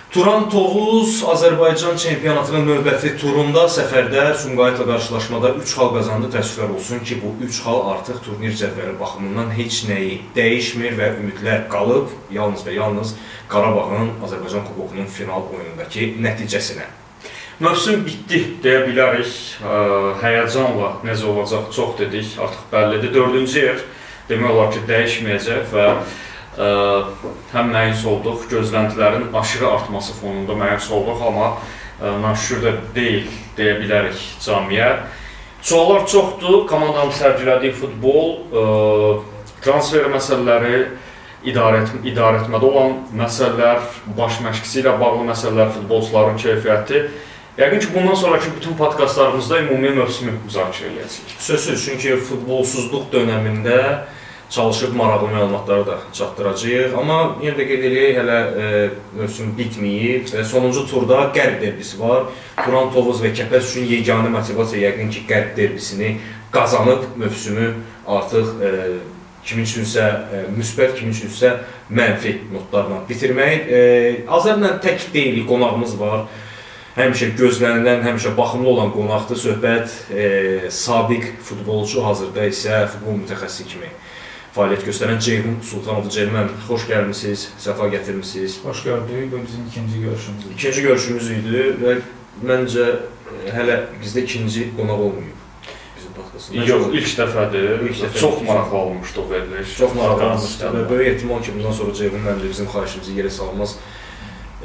Turan Tovuz Azərbaycan çempionatının növbəti turunda səfərdə Sumqayıtla qarşılaşmada 3 xal qazandı. Təəssüflər olsun ki, bu 3 xal artıq turnir cədvəli baxımından heç nəyi dəyişmir və ümidlər qalıb yalnız və yalnız Qarabağın Azərbaycan Kubokunun final oyunundakı nəticəsinə. Mövsüm bitdi deyə bilərik. Həyəcanla necə olacaq çox dedik, artıq bəllidir. 4-cü yer demək olar ki, dəyişməyəcək və həm məyus olduq, gözləntilərin aşırı artması fonunda məyus olduq, amma naşükür də deyil deyə bilərik camiə. Suallar çoxdur, komandanın sərgilədiyi futbol, transfer məsələləri, idarə etmədə olan məsələlər, baş məşqçisi ilə bağlı məsələlər, futbolçuların keyfiyyəti. Yəqin ki, bundan sonraki bütün podkastlarımızda ümumi mövsümü müzakirə edəcəyik. Sözsüz, çünki futbolsuzluq dönəmində çalışıb maraqlı məlumatları da çatdıracağıq. Amma yenə də qeyd eləyək, hələ mövsüm bitməyib və sonuncu turda Qərb derbisi var. Turan Tovuz və Kəpəz üçün yeganə motivasiya yəqin ki, Qərb derbisini qazanıb mövsümü artıq kimin üçünsə müsbət, kimin üçünsə mənfi notlarla bitirmək. Azərlə tək deyilik, qonağımız var. Həmişə gözlənilən, həmişə baxımlı olan qonaqdır söhbət. Sabiq futbolçu, hazırda isə futbol mütəxəssisi kimi fəaliyyət göstərən Ceyhun Sultanovdur. Ceyhun müəllim, xoş gəlmisiniz, səfa gətirmisiniz. Xoş gördük. Bu bizim ikinci görüşümüz idi. İkinci görüşümüz idi və məncə hələ bizdə ikinci qonaq olmayıb bizim podkastında. Yox, ilk dəfədir. İlk dəfə. Çox maraqlı olmuşdu o veriliş. Çox maraqlı olmuşdu və böyük ehtimal ki, bundan sonra Ceyhun müəllim də bizim xahişimizi yerə salmaz.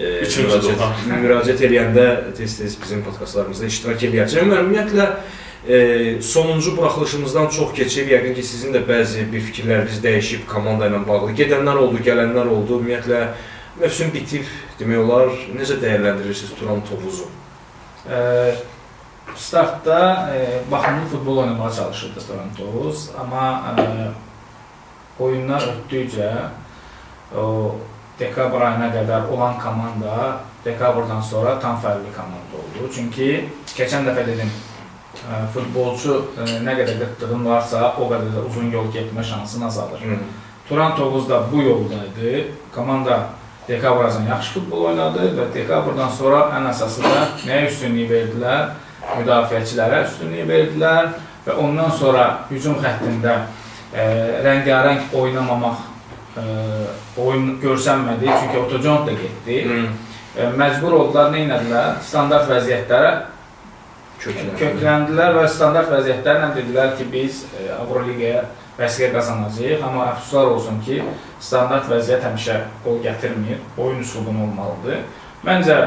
Üçüncü müraciət eləyəndə tez-tez bizim podkastlarımızda iştirak eləyər. Ceyhun müəllim, ümumiyyətlə sonuncu buraxılışımızdan çox keçib, yəqin ki, sizin də bəzi bir fikirləriniz dəyişib komanda ilə bağlı. Gedənlər oldu, gələnlər oldu. Ümumiyyətlə, mövsüm bitib demək olar. Necə dəyərləndirirsiniz Turan Tovuzu? Startda baxımlı futbol oynamağa çalışırdı Turan Tovuz, amma oyunlar ötdükcə o dekabr ayına qədər olan komanda dekabrdan sonra tam fərqli komanda oldu. Çünki keçən dəfə dedim, futbolçu nə qədər qıtlığın varsa, o qədər də uzun yol getmə şansın azalır. Turan Tovuz da bu yoldaydı. Komanda dekabrdan yaxşı futbol oynadı və dekabrdan sonra ən əsası da nəyə üstünlük verdilər? Müdafiəçilərə üstünlük verdilər və ondan sonra hücum xəttində rəngarəng oynamamaq oyun görsənmədi. Çünki Otto Jones da getdi. Məcbur oldular, nə etdilər? Standart vəziyyətlərə kökləndilər və standart vəziyyətlərlə dedilər ki, biz Avroliqaya vəsiqə qazanacağıq. Amma əfsuslar olsun ki, standart vəziyyət həmişə qol gətirmir. Oyun üslubun olmalıdır. Məncə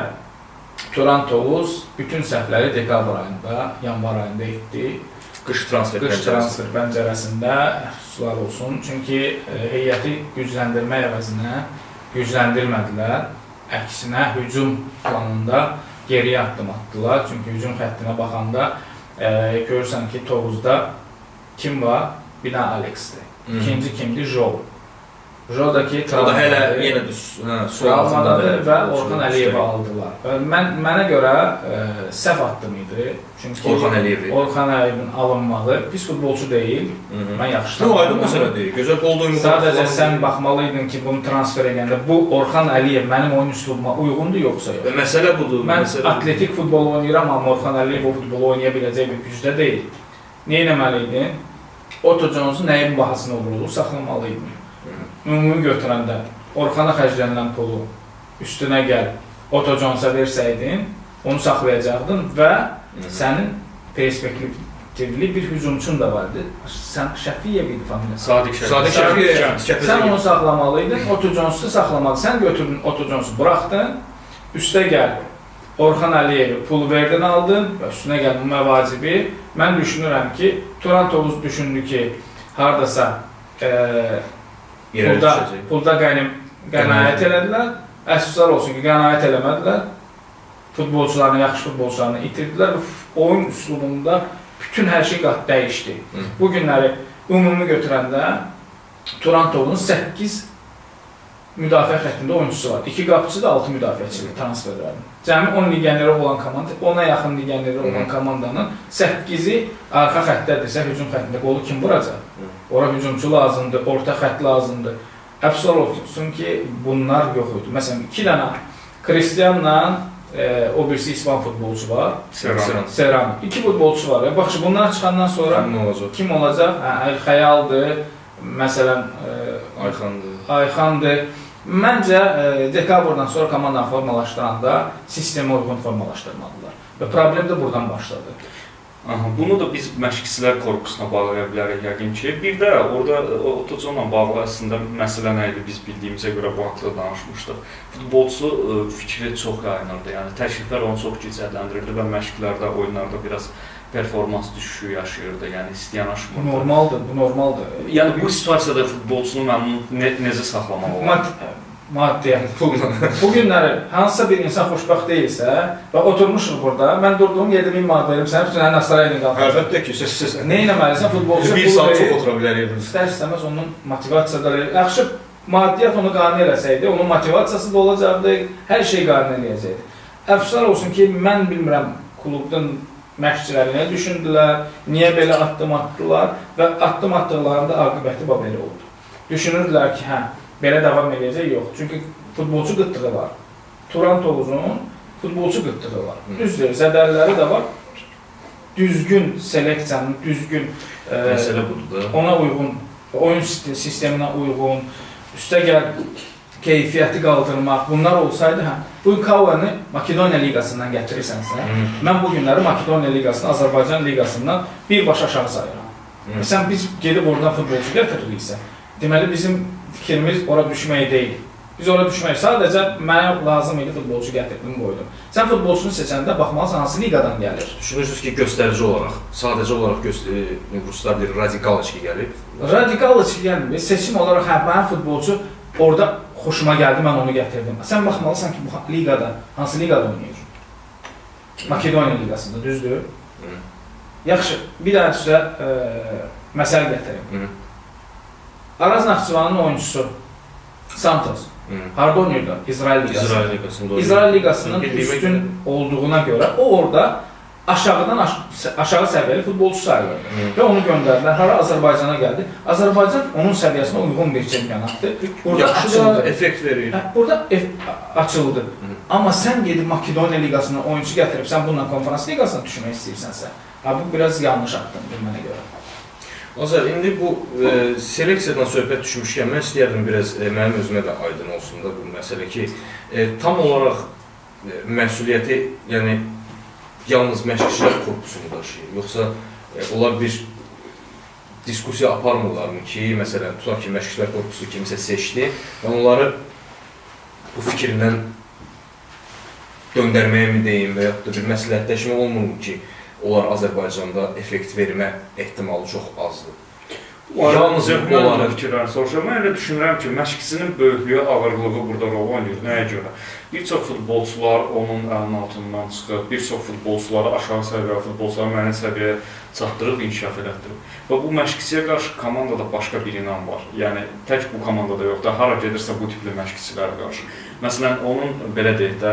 Turan Tovuz bütün səhvləri dekabr ayında, yanvar ayında etdi. Qış transfer pəncərəsində əfsuslar olsun. Çünki heyəti gücləndirmək əvəzinə gücləndirmədilər. Əksinə hücum planında geriyə addım atdılar. Çünki hücum xəttinə baxanda görürsən ki, Tovuzda kim var? Bina Alex'dir. İkinci kimdir? Jo. Jo da ki, o da hələ yenə də travmadadır və Orxan Əliyevi aldılar. Və mənə görə səhv addım idi. Çünki Orxan Əliyevin alınmağı pis futbolçu deyil. Mən yaxşı tanıyıram. Aydın məsələ deyil. Gözəl qol doyumu. Sadəcə sən baxmalıydın ki, bunu transfer edəndə bu Orxan Əliyev mənim oyun üslubuma uyğundur yoxsa yox. Və məsələ budur. Mən atletik futbol oynayıram, amma Orxan Əliyev o futbolu oynaya biləcək bir gücdə deyil. Nə etməliydin? Otto Jones'un nəyin bahasına olur, saxlamalıydın. Ümumi götürəndə Orxana xərclənilən pulu üstünə gəl Otto Jones'a versəydin, onu saxlayacaqdın və sənin perspektivli bir hücumçun da vardı. Sən Şəfiyev idi familiyası. Sadiq Şəfiyev. Sən onu saxlamalıydın, Otto Jones'u saxlamalıydın. Sən götürdün Otto Jones'u buraxdın, üstə gəl Orxan Əliyevi pul verdin aldın və üstünə gəl bu məvacibi. Mən düşünürəm ki, Turan Tovuz düşündü ki, hardasa pulda qənaət elədilər. Əfsuslar olsun ki, qənaət eləmədilər. Futbolçularını, yaxşı futbolçularını itirdilər. Oyun üslubunda bütün hər şey dəyişdi. Bu günləri ümumi götürəndə Turan Tovuzun 8 müdafiə xəttində oyuncusu var. 2 qapıcı da 6 müdafiəçi transferlərin. Cəmi 10 legioneri olan komanda, 10-a yaxın legioneri olan komandanın 8-i arxa xəttdədirsə, hücum xəttində qolu kim vuracaq? Ora hücumçu lazımdır, orta xətt lazımdır. Əfsuslar olsun ki, bunlar yox idi. Məsələn, 2 dənə Cristianla o birisi İspan futbolçu var. Serrano. İki futbolçu var. Bax, bunlar çıxandan sonra kim olacaq? Kim olacaq? Hə, Xəyaldır, məsələn, Ayxandır. Məncə dekabrdan sonra komandanı formalaşdıranda sistemə uyğun formalaşdırmadılar. Və problem də buradan başladı. Aha, bunu da biz məşqçilər korpusuna bağlaya bilərik yəqin ki. Bir də orada Ottocanla bağlı əslində məsələ nə idi, biz bildiyimizə görə bu haqda danışmışdıq. Futbolçu fikri çox yayınırdı. Yəni təkliflər onu çox gicəlləndirirdi və məşqlərdə, oyunlarda biraz performans düşüşü yaşayırdı. Yəni isti yanaşmırdı. Normaldır, bu normaldır. Yəni bu situasiyada futbolçunu məmnun necə saxlamaq olar? Maddiyyat, pulla. Bu günləri hansısa bir insan xoşbəxt deyilsə və oturmuşuq burada, mən durduğum yerdə 1000 manat verim, sənin bütün Nasrayla qalxacaq. Əlbəttə ki, sözsüz. Nə etməlisən? Futbolçu bir saat çox otura bilərik. İstər-istəməz onun motivasiyası, yaxşı maddiyyat onu qane eləsəydi, onun motivasiyası da olacaqdı, hər şey qane eləyəcəkdi. Əfsuslar olsun ki, mən bilmirəm klubdan məşqçiləri nə düşündülər, niyə belə addım atdılar və addım atdıqlarında aqibəti bax belə oldu. Düşünürdülər ki, hə, belə davam eləyəcək, yox. Çünki futbolçu qıtlığı var. Turan Tovuzun futbolçu qıtlığı var. Düzdür, zədəliləri də var. Düzgün seleksiyanın, düzgün məsələ budur da. Ona uyğun, oyun sisteminə uyğun, üstəgəl keyfiyyəti qaldırmaq, bunlar olsaydı, hə. Bu Kauəni Makedoniya Liqasından gətirirsənsə, mən bu günləri Makedoniya Liqasını Azərbaycan Liqasından bir baş aşağı sayıram. Sən biz gedib oradan futbolçu gətiririksə, deməli bizim fikrimiz ora düşmək deyil. Biz ora düşmək. Sadəcə mənə lazım idi futbolçu gətirdim, qoydum. Sən futbolçunu seçəndə baxmalısan hansı liqadan gəlir. Düşünürsünüz ki, göstərici olaraq, sadəcə olaraq ruslar deyir, radikal içki gəlib. Radikal içki gəlmir. Seçim olaraq hə, mənim futbolçu orada xoşuma gəldi, mən onu gətirdim. Sən baxmalısan ki, bu liqada, hansı liqada oynayır? Makedoniya liqasında, düzdür? Yaxşı, bir daha sizə məsəl gətirim. Araz Naxçıvanın oyuncusu Santos harda oynayırdı? İsrail Liqasında. İsrail Liqasının üstün olduğuna görə o orada aşağıdan aşağı səviyyəli futbolçu sayılırdı. Və onu göndərdilər. Hara? Azərbaycana gəldi. Azərbaycan onun səviyyəsinə uyğun bir çempionatdır. Burada açıldı. Effekt verir. Burada açıldı. Amma sən gedib Makedoniya Liqasına oyunçu gətirib, sən bununla Konferans Liqasına düşmək istəyirsənsə, bu biraz yanlış addımdır mənə görə. Azər, indi bu seleksiyadan söhbət düşmüşkən, mən istəyərdim biraz mənim özümə də aydın olsun da bu məsələ ki, tam olaraq məsuliyyəti, yəni yalnız məşqçilər korpusunu daşıyır, yoxsa onlar bir diskusiya aparmırlarmı ki, məsələn, tutaq ki, məşqçilər korpusu kimsə seçdi və onları bu fikrindən döndərməyə mi deyim və yaxud da bir məsləhətləşmə olmurmu ki, onlar Azərbaycanda effekt vermə ehtimalı çox azdır. Yalnız onların fikirlərini soruşuram. Mən elə düşünürəm ki, məşqçinin böyüklüyü, ağırlığı burada rol oynayır. Nəyə görə? Bir çox futbolçular onun əlinin altından çıxıb, bir çox futbolçuları aşağı səviyyə, futbolçuları müəyyən səviyyəyə çatdırıb, inkişaf elətdirib. Və bu məşqçiyə qarşı komandada başqa bir inam var. Yəni, tək bu komandada yox da, hara gedirsə bu tipli məşqçilərə qarşı. Məsələn, onun, belə deyək də,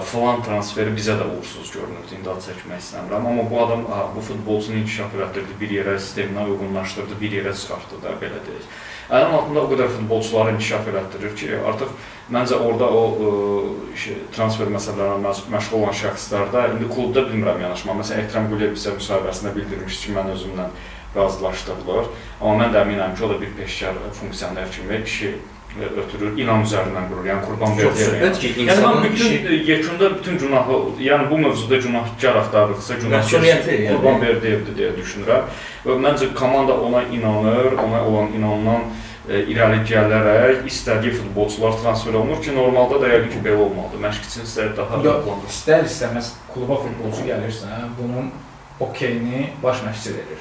filan transferi bizə də uğursuz görünürdü, indi ad çəkmək istəmirəm. Amma bu adam bu futbolçunu inkişaf elətdirdi, bir yerə sisteminə uyğunlaşdırdı, bir yerə çıxartdı da, belə deyək. Əlin altında o qədər futbolçuları inkişaf elətdirir ki, artıq məncə orada o transfer məsələlərinə məşğul olan şəxslərdə, indi klubda bilmirəm yanaşma. Məsələn, Ekrem Quliyev bizə müsahibəsində bildirmişdi ki, mən özümlə razılaşdırılır. Amma mən də əminəm ki, o da bir peşkar funksioner kimi işi ötürür, inam üzərindən qurur. Yəni Qurban Berdiyevə. Ki, yəni mən bütün işi... yekunda bütün günahı, yəni bu mövzuda günahkar axtarırsa, günahkar Qurban Berdiyevdir deyə düşünürəm. Və məncə komanda ona inanır, ona olan inamdan irəli gələrək istədiyi futbolçular transfer olunur ki, normalda da yəqin ki, belə olmalıdır. Məşqçinin istəyi daha plandır. İstər-istəməz kluba futbolçu gəlirsə, bunun okeyini baş məşqçi verir.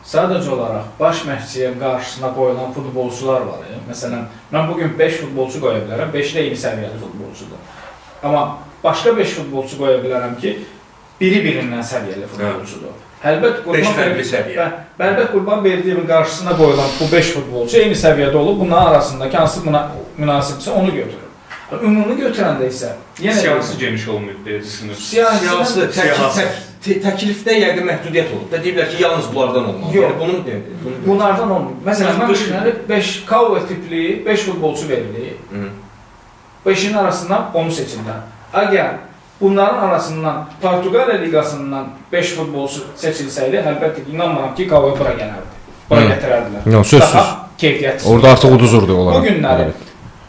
Sadəcə olaraq baş məşqçiyə qarşısına qoyulan futbolçular var. Məsələn, mən bugün 5 futbolçu qoya bilərəm, 5 də eyni səviyyəli futbolçudur. Amma başqa 5 futbolçu qoya bilərəm ki, biri birindən səviyyəli futbolçudur. Əlbət Qurban Berdiyevin qarşısına qoyulan bu 5 futbolçu eyni səviyyədə olub, bunların arasındakı hansı buna münasibsə onu götürür. Ümumi götürəndə isə yenə siyasi geniş olmayıb deyə düşünürsünüz. Siyasi təklifdə yəqin məhdudiyyət olub da, deyiblər ki, yalnız bunlardan olmalı. Yox, yəni, bunlardan olmayıb. Məsələn, mən düşünürəm 5 Kauve tipli 5 futbolçu verilir. 5-in arasından onu seçirlər. Əgər bunların arasından Portuqaliya liqasından 5 futbolçu seçilsəydi, əlbəttə ki, inanmıram ki, Qavayı bura gələrdi. Bura gətirərdilər. Yox, sözsüz. Daha keyfiyyətsiz. Orada artıq uduzurdu onlara. Bu günləri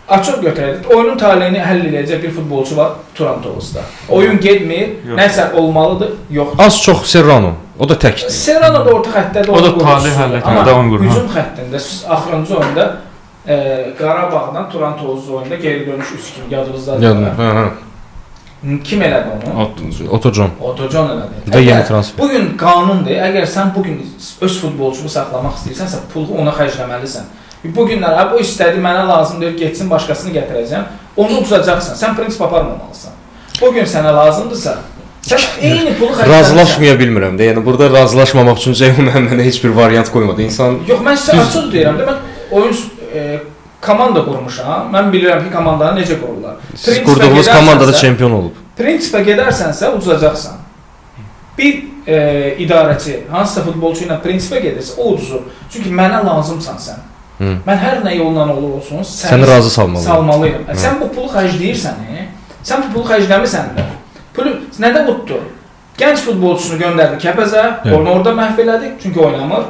açıq götürərdik. Oyunun taleyini həll edəcək bir futbolçu var Turan Tovuzda. Oyun getmir, nəsə olmalıdır, yoxdur. Az çox Serrano, o da təkdir. Serrano da orta xəttdə o da taley həll etmədə oyun qurur. Hücum xəttində siz axırıncı oyunda Qarabağdan Turan Tovuz oyunda geri dönüş 3-2 yadınızdadır. Yadım. Hə, hə. Kim elədi onu? Otocan. Otocan elədi. Bu da yeni transfer. Bu gün qanundur. Əgər sən bu gün öz futbolçunu saxlamaq istəyirsənsə, pulu ona xərcləməlisən. Bu günlər bu istədi, mənə lazım deyil, getsin başqasını gətirəcəm. Onu uduzacaqsan. Sən prinsip aparmamalısan. Bu gün sənə lazımdırsa, sən eyni pulu xərcləməlisən. Razılaşmaya bilmirəm də. Yəni burada razılaşmamaq üçün Ceyhun müəllim mənə heç bir variant qoymadı. İnsan Yox, mən sizə açıq deyirəm də, mən oyun komanda qurmuşam. Mən bilirəm ki, komandanı necə qururlar. Siz qurduğunuz komandada çempion olub. Prinsipə gedərsənsə uduzacaqsan. Bir idarəçi hansısa futbolçu ilə prinsipə gedirsə, o uduzur. Çünki mənə lazımsan sən. Mən hər nə yolla olur olsun, səni razı salmalıyam. Sən bu pulu xərcləyirsən, sən bu pulu xərcləmirsən də. Pulu nədə uddu? Gənc futbolçusunu göndərdi Kəpəzə, onu orada məhv elədi, çünki oynamır.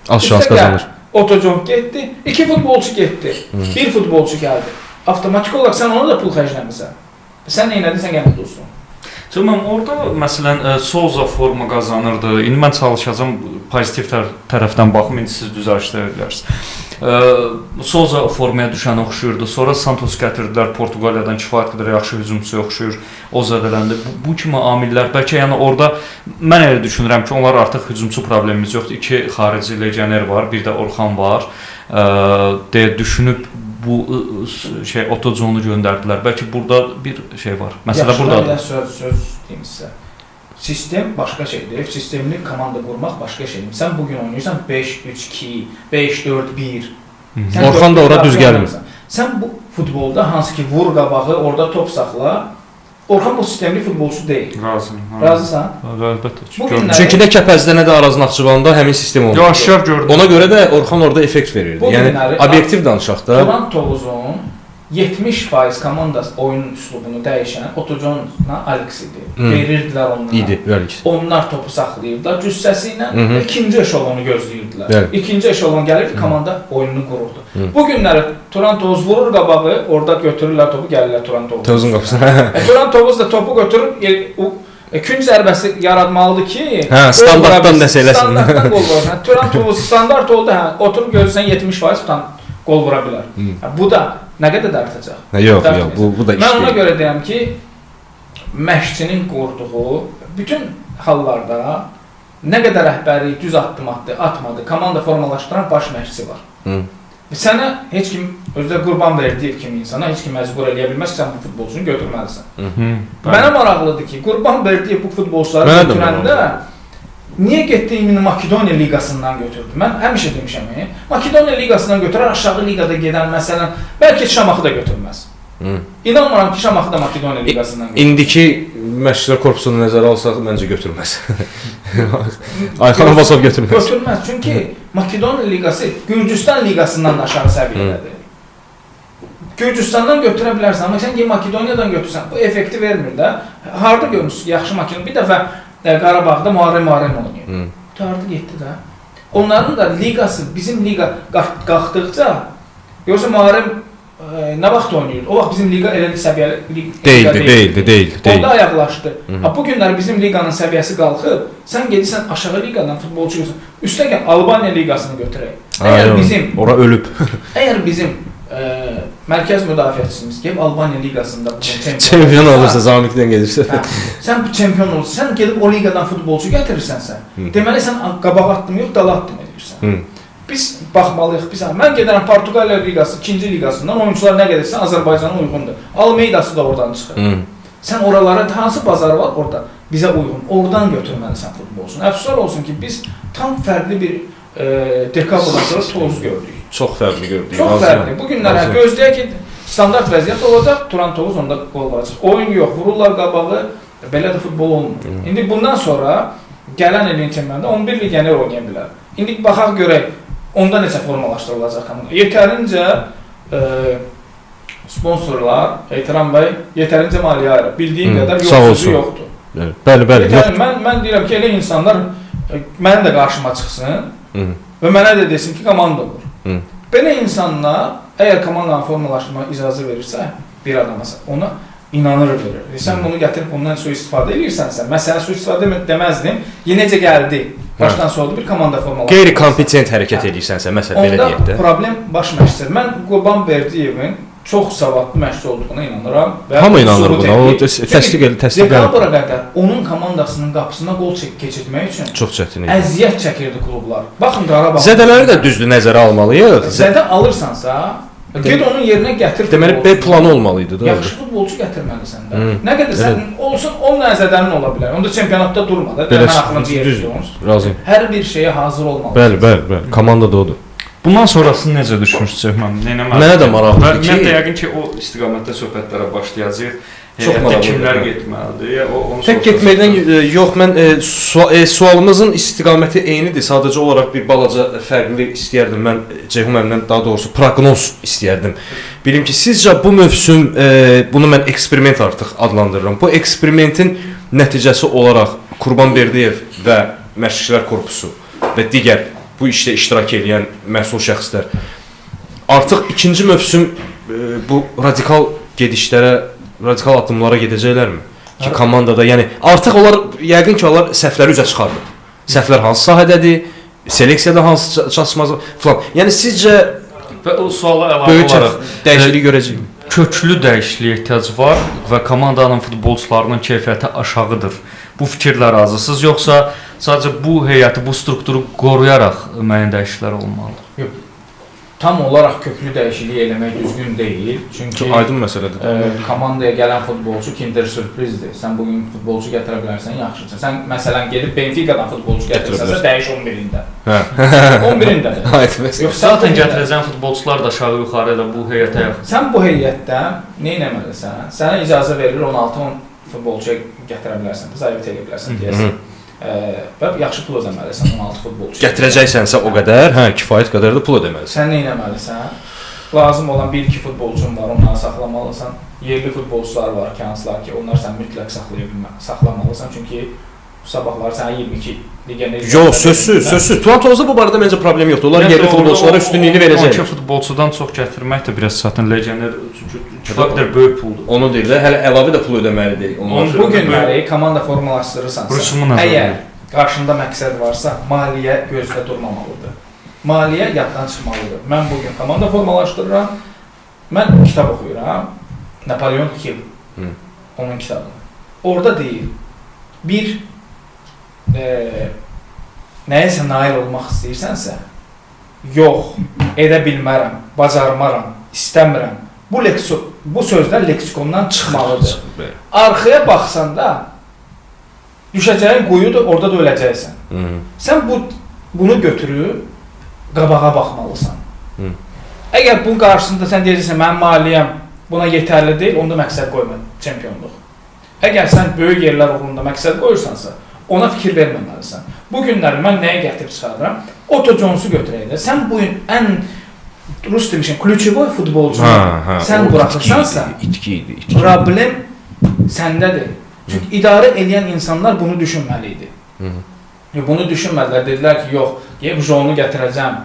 Az şans qazanır. Otocan getdi, 2 futbolçu getdi, 1 futbolçu gəldi. Avtomatik olaraq sən ona da pul xərcləmirsən. Sən nə elədin, sən yenə uduzdun. Cəməm, orada məsələn Souza forma qazanırdı. İndi mən çalışacağam pozitiv tərəfdən baxım, indi siz düzəlişdirə bilərsiniz. Souza formaya düşənə oxşuyurdu. Sonra Santos gətirdilər Portuqaliyadan, kifayət qədər yaxşı hücumçuya oxşuyur. O zədələndi. Bu kimi amillər bəlkə yəni orada mən elə düşünürəm ki, onlar artıq hücumçu problemimiz yoxdur. 2 xarici legioner var, bir də Orxan var. Deyə düşünüb bu şey Otoconu göndərdilər. Bəlkə burada bir şey var. Məsələ burdadır. Yaxşı, söz deyim sizə. Sistem başqa şeydir. Sistemli komanda qurmaq başqa şeydir. Sən bugün oynayırsan 5-3-2, 5-4-1. Orxan da ora düz gəlmir. Sən bu futbolda hansı ki vur qabağı, orada top saxla. Orxan bu sistemli futbolçu deyil. Razıyam. Razısan? Əlbəttə. Çünki nə Kəpəzdə, nə də Araz Naxçıvanda həmin sistem olmur. Yaşar gördüm. Ona görə də Orxan orada effekt verirdi. Yəni obyektiv danışaq da. Turan Tovuzun 70% komandası oyun üslubunu dəyişən Otocanla Alex idi. Verirdilər onlara. İdi, Alex. Onlar topu saxlayırdılar cüssəsi ilə və ikinci eşelonu gözləyirdilər. Bəli. İkinci eşelon gəlirdi, komanda oyununu qururdu. Bu günləri Turan Tovuz vurur qabağı, orada götürürlər topu, gəlirlər Turan Tovuzun. Tovuzun qapısına. Turan Tovuz da topu götürür, künc zərbəsi yaratmalıdır ki, standartdan nəsə eləsin. Standartdan qol vursun. Turan Tovuz standart oldu, oturub gözləyən 70% tutan qol vura bilər. Bu da nə qədər dartacaq? Yox, yox, bu da iş deyil. Mən ona görə deyəm ki, məşqçinin qurduğu bütün hallarda nə qədər rəhbərlik düz addım atdı, atmadı, komanda formalaşdıran baş məşqçi var. Sənə heç kim, özdə Qurban Verdiyev kimi insana heç kim məcbur eləyə bilməz ki, sən bu futbolçunu götürməlisən. Mənə maraqlıdır ki, Qurban Verdiyev bu futbolçuları götürəndə niyə getdi ümumi Makedoniya liqasından götürdü? Mən həmişə demişəm, Makedoniya liqasından götürər, aşağı liqada gedən məsələn, bəlkə Şamaxı da götürməz. İnanmıram ki, Şamaxı da Makedoniya liqasından götürməz. İndiki məşqçilər korpusunu nəzərə alsaq, məncə götürməz. Ayxan Abbasov götürməz. Götürməz, çünki Makedoniya liqası Gürcüstan liqasından da aşağı səviyyədədir. Gürcüstandan götürə bilərsən, amma sən ki Makedoniyadan götürsən, bu effekti vermir də. Harda görmüsünüz yaxşı Makedoniya? Bir dəfə Qarabağda Muharrem oynayır. Qurtardı, getdi də. Onların da liqası, bizim liqa qalxdıqca, yoxsa Muharrem nə vaxt oynayırdı? O vaxt bizim liqa elə səviyyəli liqa deyildi. Onda ayaqlaşdı. Bu günlər bizim liqanın səviyyəsi qalxıb, sən gedirsən aşağı liqadan futbolçu görürsən. Üstəgəl Albaniya liqasını götürək. Əgər bizim ora ölüb. Əgər bizim mərkəz müdafiəçimiz gəlib Albaniya liqasında çempion olursa, Zamikdən gedirsə. Sən çempion olursa, sən gedib o liqadan futbolçu gətirirsənsə, deməli sən qabağa addım yox, dala addım edirsən. Biz baxmalıyıq, biz mən gedirəm Portuqaliya liqası, 2-ci liqasından oyunçular nə qədərsə Azərbaycana uyğundur. Almeidası da oradan çıxır. Sən oralara hansı bazar var orada bizə uyğun, oradan götürməlisən futbolçunu. Əfsuslar olsun ki, biz tam fərqli bir dekabrdan sonra Tovuz gördük. Çox fərqli gördük. Çox fərqli. Bu günlər gözləyək ki, standart vəziyyət olacaq, Turan Tovuz onda qol vuracaq. Oyun yox, vururlar qabağı, belə də futbol olmur. İndi bundan sonra gələn ilin çempionatında 11 legioner oynaya bilər. İndi baxaq görək, onda necə formalaşdırılacaq komanda. Yetərincə Sponsorlar, Ehtiram bəy, yetərincə maliyyə ayırır. Bildiyim qədər sağ yox olsun. sözü yoxdur. Bəli, bəli, Yetərin, mən deyirəm ki, elə insanlar mənim də qarşıma çıxsın və mənə də desin ki, komanda qur. Belə insanlar əgər komandanı formalaşdırmağa icazə verirsə bir adama, ona inanır verir. Sən bunu gətirib bundan sui-istifadə edirsənsə, məsələn sui-istifadə deməzdim. Yenəcə gəldi. Başdan sonda bir komanda formalaşdırır. Qeyri-kompetent hərəkət edirsənsə, məsələn belə deyək də. Onda problem baş məşqçidir. Mən Qurban Berdiyevin çox savadlı məşqçi olduğuna inanıram və Hamı inanır buna. O təsdiq təsdiq Dekabra qədər onun komandasının qapısına qol keçirtmək üçün çox çətin idi. Əziyyət çəkirdi klublar. Baxın Qarabağ. Zədələri də düzdür nəzərə almalıyıq. Zədə alırsansa, get onun yerinə gətir. Deməli B planı olmalı idi da. Yaxşı futbolçu gətirməlisən də. Nə qədər sən olsun 10 dənə zədənin ola bilər. Onda çempionatda durma da. Mən axırıncı yerdə olsun. Razıyam. Hər bir şeyə hazır olmalısan. Bəli, bəli, bəli. Komanda da odur. Bundan sonrasını necə düşünürsünüz mən? Nə Mənə də maraqlıdır ki, mən də yəqin ki o istiqamətdə söhbətlərə başlayacağıq. Çox maraqlıdır. Kimlər getməlidir? Onu tək getməkdən yox, mən sualımızın istiqaməti eynidir. Sadəcə olaraq bir balaca fərqli istəyərdim mən Ceyhun müəllimdən, daha doğrusu proqnoz istəyərdim. Bilim ki, sizcə bu mövsüm, bunu mən eksperiment artıq adlandırıram. Bu eksperimentin nəticəsi olaraq Qurban Berdiyev və məşqçilər korpusu və digər bu işdə iştirak edən məsul şəxslər artıq ikinci mövsüm bu radikal gedişlərə, radikal addımlara gedəcəklərmi? Ki komandada, yəni artıq onlar yəqin ki, onlar səhvləri üzə çıxardı. Səhvlər hansı sahədədir, seleksiyada hansı çatışmazlıq filan. Yəni sizcə və o suala əlavə olaraq dəyişiklik görəcəyik? Köklü dəyişikliyə ehtiyac var və komandanın futbolçularının keyfiyyəti aşağıdır. Bu fikirlə razısınız, yoxsa sadəcə bu heyəti, bu strukturu qoruyaraq müəyyən dəyişikliklər olmalıdır? Yox. Tam olaraq köklü dəyişiklik eləmək düzgün deyil. Çünki çox aydın məsələdir. Komandaya gələn futbolçu Kinder sürprizdir. Sən bugün futbolçu gətirə bilərsən, yaxşıdır. Sən məsələn gedib Benfica-dan futbolçu gətirsənsə dəyiş 11-də. Hə. 11-də. Aydın məsələ. Yox, zaten gətirəcən futbolçular da aşağı yuxarı elə bu heyətə yaxın. Sən bu heyətdə nə etməlisən? Sənə icazə verilir 16-10 futbolçu gətirə bilərsən, zabit eləyə bilərsən deyəsən. Və yaxşı pul ödəməlisən 16 futbolçu. Gətirəcəksənsə o qədər, hə, kifayət qədər də pul ödəməlisən. Sən nə etməlisən? Lazım olan 1-2 futbolçun var, onları saxlamalısan. Yerli futbolçular var ki, hansılar ki, onlar sən mütləq saxlamalısan. Çünki sabahlar sənə 22 legioner. Yox, sözsüz, sözsüz. Turan Tovuzda bu barədə məncə problem yoxdur. Onlar yerli futbolçulara üstünlüyünü verəcək. 12 futbolçudan çox gətirmək də biraz çətin. Legioner çünki kifayət qədər böyük puldur. Onu deyir də, hələ əlavə də pul ödəməlidir onlar. Bu günləri komanda formalaşdırırsansa, əgər qarşında məqsəd varsa, maliyyə gözdə durmamalıdır. Maliyyə yaddan çıxmalıdır. Mən bugün komanda formalaşdırıram. Mən kitab oxuyuram. Napoleon Hill. Onun kitabını. Orada deyir, bir nəyəsə nail olmaq istəyirsənsə, yox, edə bilmərəm, bacarmaram, istəmirəm. Bu sözlər leksikondan çıxmalıdır. Arxaya baxsan da, düşəcəyin quyudur, orada da öləcəksən. Sən bunu götürüb qabağa baxmalısan. Əgər bunun qarşısında sən deyəcəksən, mənim maliyyəm buna yetərli deyil, onda məqsəd qoyma çempionluq. Əgər sən böyük yerlər uğrunda məqsəd qoyursansa, ona fikir verməməlisən. Bu günləri mən nəyə gətirib çıxarıram? Otto Jones'u götürək də. Sən bu gün ən rus demişim, klüçevoy futbolcunu sən buraxırsansa, itki idi. Problem səndədir. Çünki idarə eləyən insanlar bunu düşünməli idi. Bunu düşünmədilər. Dedilər ki, yox, Jonu gətirəcəm,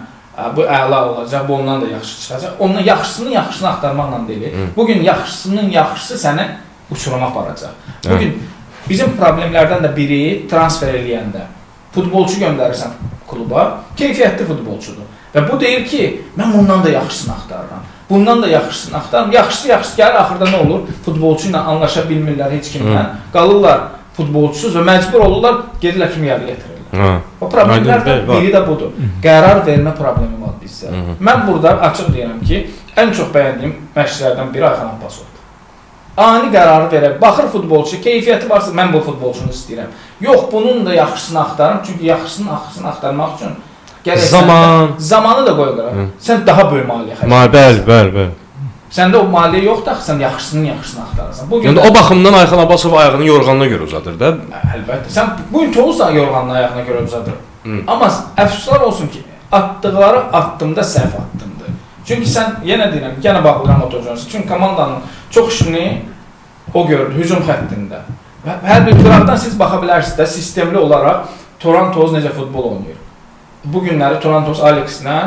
bu əla olacaq, bu ondan da yaxşı çıxacaq. Ondan yaxşısının yaxşısını axtarmaqla deyil. Bugün yaxşısının yaxşısı səni uçuruma aparacaq. Bugün bizim problemlərdən də biri transfer eləyəndə futbolçu göndərirsən kluba, keyfiyyətli futbolçudur. Və bu deyir ki, mən bundan da yaxşısını axtarıram. Bundan da yaxşısını axtarıram. Yaxşısı yaxşısı gəlir, axırda nə olur? Futbolçu ilə anlaşa bilmirlər heç kimlə. Qalırlar futbolçusuz və məcbur olurlar, gedirlər kim gəldi gətirirlər. O problemlərdən biri də budur. Qərar vermə problemi var bizdə. Mən burada açıq deyirəm ki, ən çox bəyəndiyim məşqçilərdən biri Ayxan Abbasovdur. Ani qərarı verər. Baxır futbolçu, keyfiyyəti varsa mən bu futbolçunu istəyirəm. Yox, bunun da yaxşısını axtarım. Çünki yaxşısının axşısını axtarmaq üçün gərək zamanı da qoy qırar. Sən daha böyük maliyyə xərcləyirsən. Bəli, bəli, bəli. Səndə o maliyyə yoxdur, axı sən yaxşısının yaxşısını axtarırsan. Bugün yəni o baxımdan Ayxan Abbasov ayağını yorğanına görə uzadır da. Əlbəttə. Sən bu gün Tovuz da yorğanını ayağına görə uzadır. Amma əfsuslar olsun ki, atdıqları addımda səhv addımdır. Çünki sən yenə deyirəm, yenə bağlayıram Otto Jones'u. Çünki komandanın çox işini o gördü hücum xəttində. Və hər bir qıraqdan siz baxa bilərsiniz də sistemli olaraq Turan Tovuz necə futbol oynayır. Bu günləri Turan Tovuz Alexlə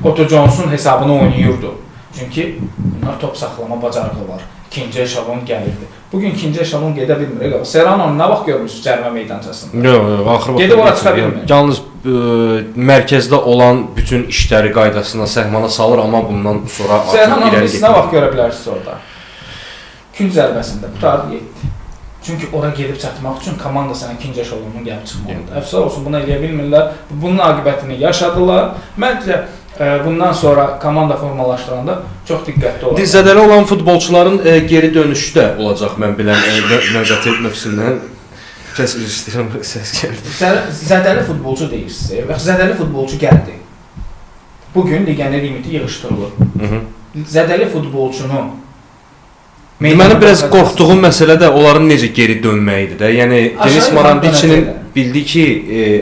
Otto Jones'un hesabını oynayırdı. Çünki bunlar top saxlama bacarığı var. İkinci eşalon gəlirdi. Bugün ikinci eşalon gedə bilmir. Serrano'nu nə vaxt görmüsünüz cərimə meydançasında? Yox, yox, axır vaxt. Gedib ora çıxa bilmir. Yalnız mərkəzdə olan bütün işləri qaydasına, səhmana salır, amma bundan sonra artıq Serrano'nu irəli siz nə vaxt görə bilərsiniz orada? Kün zərbəsində qurtardı, getdi. Çünki ora gedib çatmaq üçün komanda sənə ikinci eşalonun gəlib çıxmalıdır. Əfsuslar olsun, bunu eləyə bilmirlər. Bunun aqibətini yaşadılar. Məncə bundan sonra komanda formalaşdıranda çox diqqətli olaq. Zədəli olan futbolçuların geri dönüşü də olacaq, mən bilən növbəti mövsümdən. Səs üzr istəyirəm, səs gəldi. Zədəli futbolçu deyirsiniz. Bax, zədəli futbolçu gəldi. Bugün legioner limiti yığışdırılır. Zədəli futbolçunu Mənim biraz qorxduğum məsələ də onların necə geri dönməyidir də. Yəni Denis Marandiçinin bildi ki,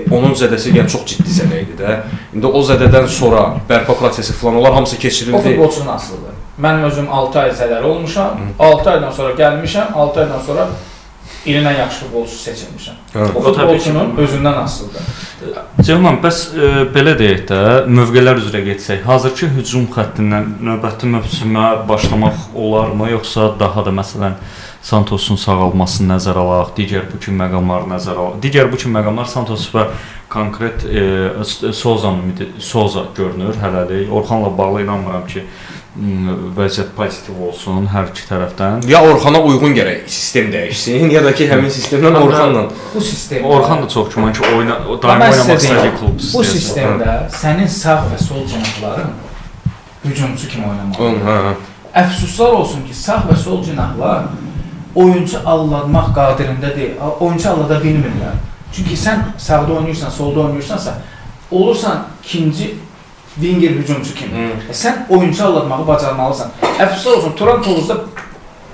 onun zədəsi yəni çox ciddi zədə idi də. İndi o zədədən sonra bərpa prosesi falan onlar hamısı keçirildi. O futbolçunun asılıdır. Mənim özüm 6 ay zədəli olmuşam. 6 aydan sonra gəlmişəm. 6 aydan sonra ilin ən yaxşı futbolçusu seçilmişəm. O futbolçunun özündən asılıdır. Ceyhun, bəs belə deyək də, mövqelər üzrə getsək, hazırki hücum xəttindən növbəti mövsümə başlamaq olarmı, yoxsa daha da məsələn Santosun sağalmasını nəzərə alaq, digər bu kimi məqamları nəzərə alaq. Digər bu kimi məqamlar Santos və konkret Souza görünür hələlik. Orxanla bağlı inanmıram ki, vəziyyət pozitiv olsun hər iki tərəfdən. Ya Orxana uyğun gərək sistem dəyişsin, ya da ki həmin sistemdən Orxanla. Bu sistemdə Orxan da çox güman ki, daim oynamaq istədiyi klub sistemi. Bu sistemdə sənin sağ və sol cinahların hücumçu kimi oynamalıdır. Əfsuslar olsun ki, sağ və sol cinahlar oyuncu aldatmaq qadirində deyil. Oyuncu aldada bilmirlər. Çünki sən sağda oynayırsan, solda oynayırsansa, olursan ikinci winger hücumçu kimi. Sən oyuncu aldatmağı bacarmalısan. Əfsuslar olsun, Turan Tovuzda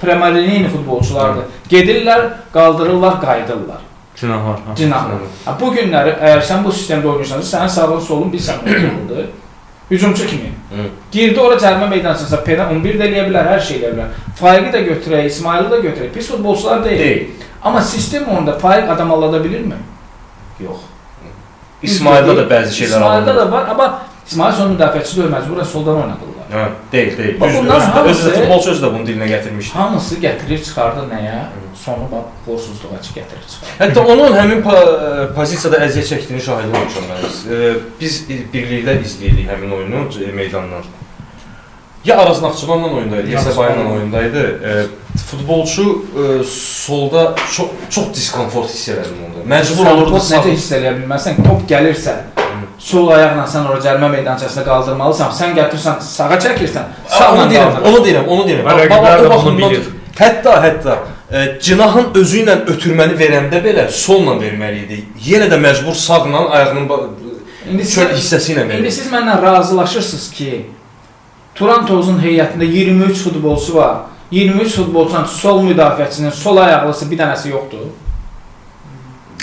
Premier futbolçulardır. Gedirlər, qaldırırlar, qayıdırlar. Cinahlar. Cinahlar. Bu günləri əgər sən bu sistemdə oynayırsansa, sənin sağın solun bir sən oynamalıdır. Hücumçu kimi. Girdi ora cərimə meydançasına, penal 11 də eləyə bilər, hər şey eləyə bilər. Faiqi də götürək, İsmaili də götürək. Pis futbolçular deyil. Amma sistem onda Faiq adam aldada bilirmi? Yox. İsmaildə də bəzi şeylər alınır. İsmaildə də var, amma İsmail son müdafiəçi deyil, məcburən soldan oynadılar. Hə, deyil. Özü də futbolçu özü də bunu dilinə gətirmişdi. Hamısı gətirir, çıxardı nəyə? Sonu bax, golsuzluğa gətirir, çıxardı. Hətta onun həmin pozisiyada əziyyət çəkdiyini şahidi olmuşam mən. Biz birlikdə izləyirik həmin oyunu meydandan. Ya Araz Naxçıvanla oyundaydı, ya Səbahinlə oyundaydı. Futbolçu solda çox diskomfort hiss elədim onda. Məcbur olurdu sağ. Necə hiss eləyə bilməzsən? Top gəlirsə, sol ayaqla sən ora cərimə meydançasına qaldırmalısan. Sən gətirsən, sağa çəkirsən, sağla qaldır. Onu deyirəm. Rəqiblər də bunu bilir. Hətta cinahın özü ilə ötürməni verəndə belə solla verməli idi. Yenə də məcbur sağla ayağının çöl hissəsi ilə verir. İndi siz mənlə razılaşırsınız ki, Turan Tovuzun heyətində 23 futbolçu var. 23 futbolçunun sol müdafiəçinin sol ayaqlısı bir dənəsi yoxdur.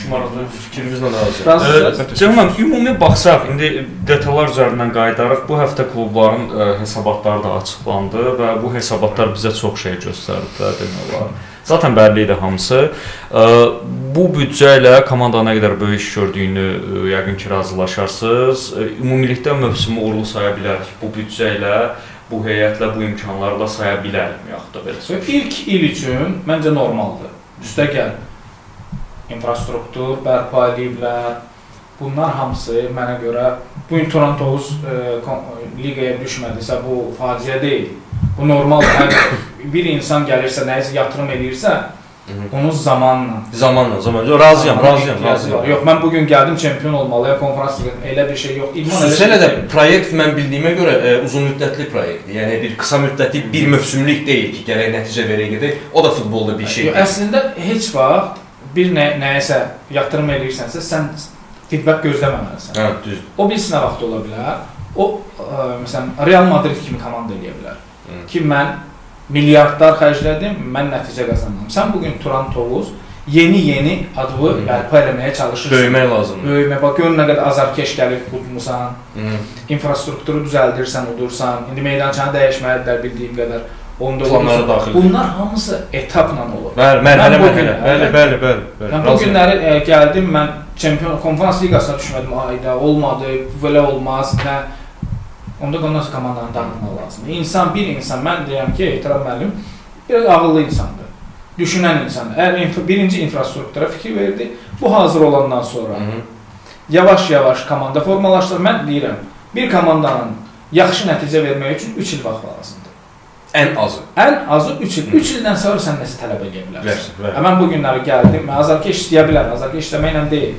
Maraqlı fikrinizlə razıyam. Ceyhun, ümumi baxsaq, indi detallar üzərindən qayıdarıq. Bu həftə klubların hesabatları da açıqlandı və bu hesabatlar bizə çox şey göstərdi də, demək olar. Zaten bəlli idi hamısı. Bu büdcə ilə komanda nə qədər böyük iş gördüyünü yəqin ki, razılaşarsınız. Ümumilikdə mövsümü uğurlu saya bilərik. Bu büdcə ilə, bu heyətlə, bu imkanlarla saya bilərik, yaxud da belə söz. İlk il üçün məncə normaldır. Üstəgəl infrastruktur bərpa eləyiblər. Bunlar hamısı mənə görə bu gün Turan Tovuz liqaya düşmədisə bu faciə deyil. Bu normaldır. Bir insan gəlirsə, nəyisə yatırım eləyirsə, onu zamanla. Zamanla. Razıyam. Yox, mən bugün gəldim, çempion olmalıyam, konferans liqasında elə bir şey yox. Xüsusilə də proyekt mən bildiyimə görə uzun müddətli proyektdir. Yəni bir qısa müddətli, bir mövsümlük deyil ki, gərək nəticə verək gedək. O da futbolda bir şeydir. Əslində heç vaxt bir nəyəsə yatırım eləyirsənsə, sən feedback gözləməməlisən. Hə, düzdür. O birisi nə vaxt ola bilər? O, məsələn, Real Madrid kimi komanda eləyə bilər. Ki, mən milyardlar xərclədim, mən nəticə qazandım. Sən bugün Turan Tovuz Yeni-yeni adını bərpa eləməyə çalışırsan. Böyümək lazımdır. Böyümək. Bax, gör nə qədər azarkeş gəlib udmusan, infrastrukturu düzəldirsən, udursan. İndi meydançanı dəyişməlidirlər bildiyim qədər. Onda planlara daxil. Bunlar hamısı etapla olur. Bəli, mərhələ-mərhələ. Bəli, bəli, bəli. Mən bu günləri gəldim, mən Çempion Konfrans Liqasına düşmədim. Ayda olmadı, belə olmaz, nə. Onda ondan sonra komandanı dağıtmaq lazımdır. İnsan, bir insan, mən deyirəm ki, Ehtiram müəllim biraz ağıllı insandır. Düşünən insandır. Əgər birinci infrastruktura fikir verdi, bu hazır olandan sonra yavaş-yavaş komanda formalaşdırır. Mən deyirəm, bir komandanın yaxşı nəticə vermək üçün 3 il vaxt lazımdır. Ən azı. Ən azı 3 il. 3 ildən sonra sən nəsə tələb eləyə bilərsən. Mən bu günləri gəldim, mən azarkeş istəyə bilər, azarkeş istəməklə deyil.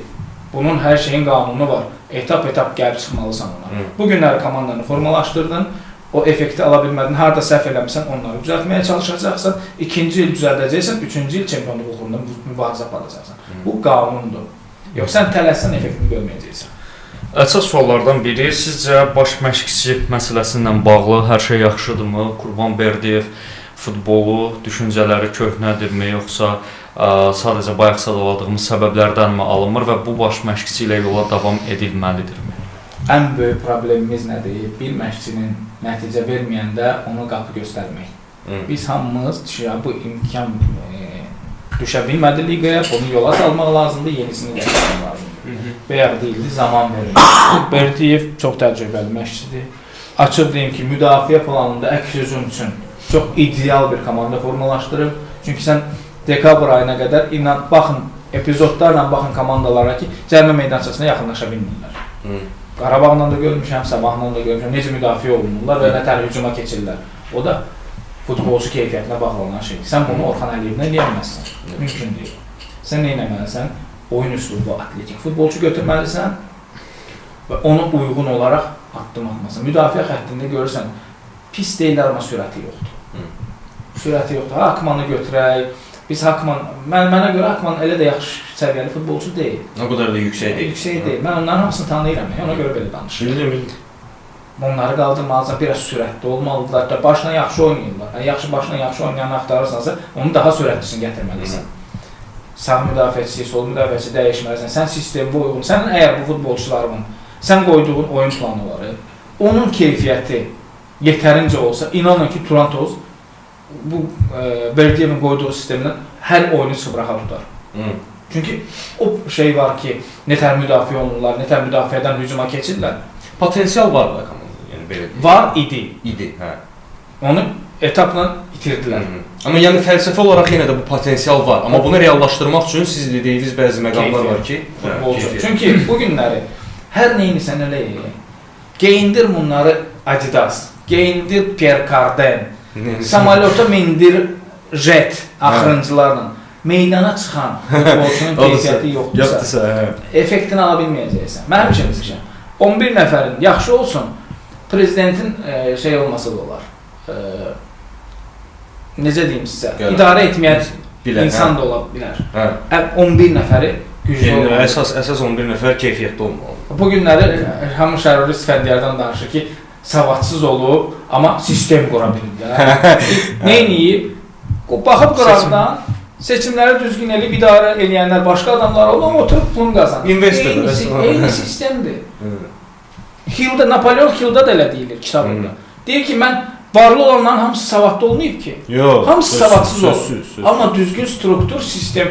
Bunun hər şeyin qanunu var. Etap-etap gəlib çıxmalısan ona. Bu günləri komandanı formalaşdırdın, o effekti ala bilmədin, harada səhv eləmisən, onları düzəltməyə çalışacaqsan, ikinci il düzəldəcəksən, üçüncü il çempionluq uğrunda mübarizə aparacaqsan. Bu qanundur. Yox, sən tələssən effektini görməyəcəksən. Əsas suallardan biri, sizcə baş məşqçi məsələsi ilə bağlı hər şey yaxşıdırmı? Qurban Berdiyev futbolu, düşüncələri köhnədirmi, yoxsa sadəcə bayaq sadaladığımız səbəblərdənmi alınmır və bu baş məşqçi ilə yola davam edilməlidirmi? Ən böyük problemimiz nədir? Bir məşqçinin nəticə verməyəndə onu qapı göstərmək. Biz hamımız bu imkan düşə bilmədi liqaya, bunu yola salmaq lazımdır, yenisini gətirmək lazımdır. Bayaq deyildi, zaman verildi. Berdiyev çox təcrübəli məşqçidir. Açıq deyim ki, müdafiə planında əks hücum üçün çox ideal bir komanda formalaşdırıb. Çünki sən dekabr ayına qədər inan, baxın, epizodlarla baxın komandalara ki, cərimə meydançasına yaxınlaşa bilmirlər. Qarabağla da görmüşəm, Sabahla da görmüşəm, necə müdafiə olunurlar və nə tər hücuma keçirlər. O da futbolçu keyfiyyətinə bağlanan şeydir. Sən bunu Orxan Əliyevlə eləyə bilməzsən. Mümkün deyil. Sən nə etməlisən? Oyun üslubu atletik futbolçu götürməlisən və ona uyğun olaraq addım atmalısan. Müdafiə xəttində görürsən, pis deyirlər, amma sürəti yoxdur. Sürəti yoxdur. Hakmanı götürək. Biz Hakman, mənə görə Hakman elə də yaxşı səviyyəli futbolçu deyil. O qədər də yüksək deyil. Yüksək deyil. Mən onların hamısını tanıyıram, ona görə belə danışıram. Bildim. Onları qaldırmalısan, biraz sürətli olmalıdırlar. Başla yaxşı oynayırlar. Yaxşı başla yaxşı oynayanı axtarırsansa, onu daha sürətlisini gətirməlisən. Sağ müdafiəçisi, sol müdafiəçisi dəyişməlisən. Sən sistemə uyğun, sən əgər bu futbolçuların, sən qoyduğun oyun planı var, onun keyfiyyəti yetərincə olsa, inanın ki, Turan Toz bu Berdiyevin qoyduğu sistemdən hər oyunu sıfıra tutar. Çünki o şey var ki, nətər müdafiə olunurlar, nətər müdafiədən hücuma keçirlər. Potensial var da komandada, yəni belə deyək. Var idi. İdi, hə. Onu etapla itirdilər. Amma yəni fəlsəfə olaraq yenə də bu potensial var. Amma bunu reallaşdırmaq üçün siz dediyiniz bəzi məqamlar var ki, futbolçu. Çünki bu günləri hər neyini sən elə elə. Geyindir bunları Adidas, geyindir Pierre Cardin, samolyota mindir jet axırıncılarla. Meydana çıxan futbolçunun keyfiyyəti yoxdursa, effektini ala bilməyəcəksən. Mən həmişə demişəm, 11 nəfərin yaxşı olsun, prezidentin şey olması da olar. Necə deyim sizə, idarə etməyən insan da ola bilər. 11 nəfəri güclü olmalıdır. Əsas 11 nəfər keyfiyyətli olmalıdır. Bu günləri hamı Şəruri İsfəndiyardan danışır ki, savadsız olub, amma sistem qura bilirlər. Neyniyib? Baxıb qıraqdan seçimləri düzgün eləyib idarə eləyənlər başqa adamlar olub, amma oturub pulunu qazanır. Eyni sistemdir. Hilda, Napolyon Hilda da elə deyilir kitabında. Deyir ki, mən varlı olanların hamısı savadlı olmayıb ki. Yox, hamısı savadsız olur. Amma düzgün struktur, sistem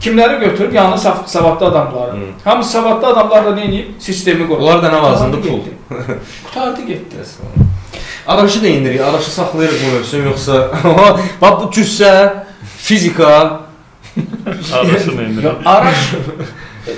kimləri götürüb? Yəni savadlı adamları. Hamısı savadlı adamlar da nə eləyib? Sistemi qurur. Onlar da nə lazımdır? Pul. Qurtardı getdi. Araşı da indirik, araşı saxlayırıq bu mövsüm, yoxsa bax bu cüssə, fizika. Araşı nə indirik? Araş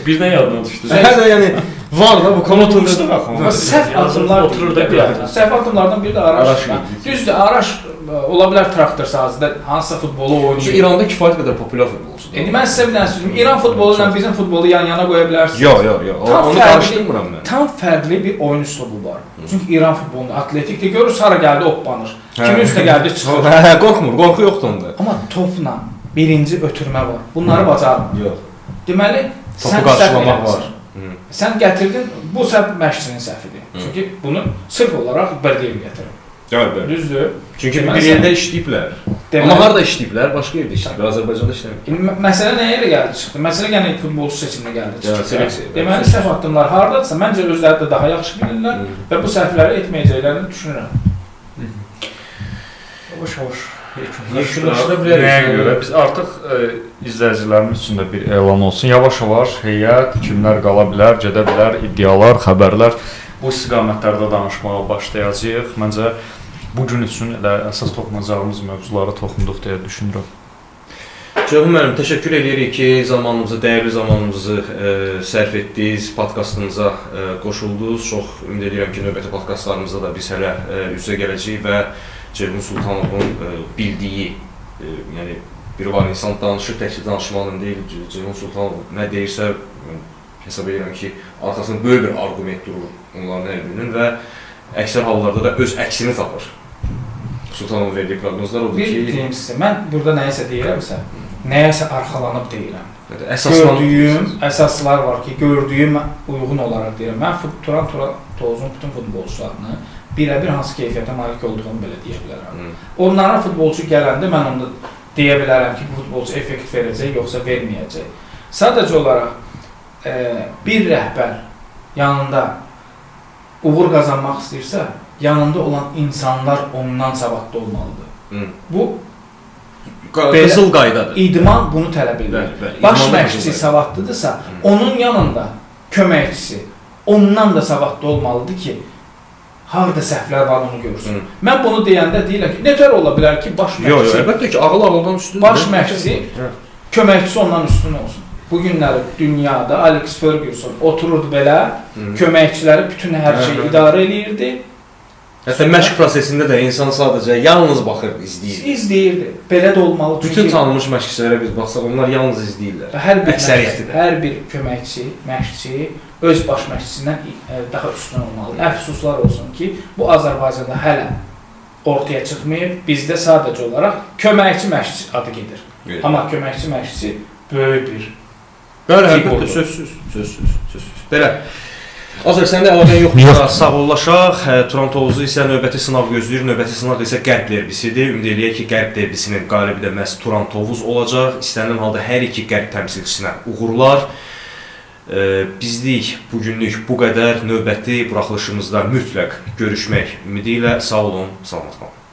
birdən yadına düşdü. Hə də yəni var da bu unutmuşduq axı. Səhv addımlar oturur da bir adam. Səhv addımlardan biri də Araş. Düzdür, Araş ola bilər traktor sahəsində hansısa futbolu oynayır. İranda kifayət qədər populyar futbolçudur. İndi mən sizə bir dənə sözüm. İran futbolu ilə bizim futbolu yan-yana qoya bilərsiniz. Yox, yox, yox. Onu qarışdırmıram mən. Tam fərqli bir oyun üslubu var. Çünki İran futbolunda atletikdir. Görürüz hara gəldi oppanır. Kimin üstə gəldi çıxır. Hə, qorxmur, qorxu yoxdur onda. Amma topla birinci ötürmə var. Bunları bacarmır. Yox. Deməli, topu qarşılamaq var. Sən gətirdin, bu səhv məşqçinin səhvidir. Çünki bunu sırf olaraq Berdiyev gətirir. Bəli, bəli. Düzdür? Çünki Deməli, bir yerdə işləyiblər. Deməli, Amma harda işləyiblər? Başqa yerdə işləyiblər. Azərbaycanda işləmir. İndi məsələ nəyə ilə gəldi çıxdı? Məsələ yenə futbolçu seçiminə gəldi çıxdı. Ya, seleksiya. Deməli səhv addımlar hardadırsa, məncə özləri də daha yaxşı bilirlər və bu səhvləri etməyəcəklərini düşünürəm. Yavaş-yavaş Yekunlaşdıra bilərik. Nəyə görə? Biz artıq izləyicilərimiz üçün də bir elan olsun. Yavaş-yavaş heyət, kimlər qala bilər, gedə bilər, iddialar, xəbərlər bu istiqamətlərdə danışmağa başlayacağıq. Məncə bu gün üçün elə əsas toxunacağımız mövzulara toxunduq deyə düşünürəm. Ceyhun müəllim, təşəkkür edirik ki, zamanınızı, dəyərli zamanınızı sərf etdiniz, podkastımıza qoşuldunuz. Çox ümid edirəm ki, növbəti podkastlarımızda da biz hələ üz-üzə gələcəyik və Ceyhun Sultanovun bildiyi, yəni bir var insan danışır, təkcə danışmanın deyil, Ceyhun Sultanov nə deyirsə, hesab edirəm ki, arxasında böyük bir arqument durur onların hər birinin və əksər hallarda da öz əksini tapır. Sultanovun verdiyi proqnozlar odur Bir ki, deyim sizə, mən burada nəyisə deyirəmsə, nəyəsə arxalanıb deyirəm. əsaslanıb Gördüyüm əsaslar var ki, gördüyüm uyğun olaraq deyirəm. Mən Turan Tovuzun bütün futbolçularını birəbir hansı keyfiyyətə malik olduğunu belə deyə bilərəm. Onlara futbolçu gələndə mən onda deyə bilərəm ki, bu futbolçu effekt verəcək, yoxsa verməyəcək. Sadəcə olaraq bir rəhbər yanında uğur qazanmaq istəyirsə, yanında olan insanlar ondan savadlı olmalıdır. Bu Qızıl qaydadır. İdman bunu tələb edir. Bəli, bəli. Baş İdmanda məşqçi qızıl qayda. savadlıdırsa, onun yanında köməkçisi ondan da savadlı olmalıdır ki, harda səhvlər var onu görsün. Mən bunu deyəndə deyirəm ki, nətər ola bilər ki, baş Yox, yox, məşqçi, əlbəttə ki, ağıl ağıldan üstündür. baş məşqçi köməkçisi ondan üstün olsun. Bu günləri dünyada Alex Ferguson otururdu belə, köməkçiləri bütün hər şeyi idarə eləyirdi. Hətta məşq prosesində də insan sadəcə yalnız baxır, izləyir. İzləyirdi. Belə də olmalı. Bütün Çünki tanınmış məşqçilərə biz baxsaq, onlar yalnız izləyirlər. hər bir Əksəriyyəti də. hər bir köməkçi, məşqçi öz baş məşqçisindən daha üstün olmalıdır. Əfsuslar olsun ki, bu Azərbaycanda hələ ortaya çıxmayıb. Bizdə sadəcə olaraq köməkçi məşqçi adı gedir. Evet. Amma köməkçi məşqçi böyük bir Bəli, figurdur. əlbəttə, sözsüz, sözsüz, sözsüz. Belə. Azər, səndə əlaqən yoxdur. Sağollaşaq. Turan Tovuzu isə növbəti sınaq gözləyir. Növbəti sınaq isə Qərb derbisidir. Ümid eləyək ki, Qərb derbisinin qalibi də məhz Turan Tovuz olacaq. İstənilən halda hər iki Qərb təmsilçisinə uğurlar. Bizlik bugünlük bu qədər. Növbəti buraxılışımızda mütləq görüşmək ümidi ilə sağ olun, salamat qalın.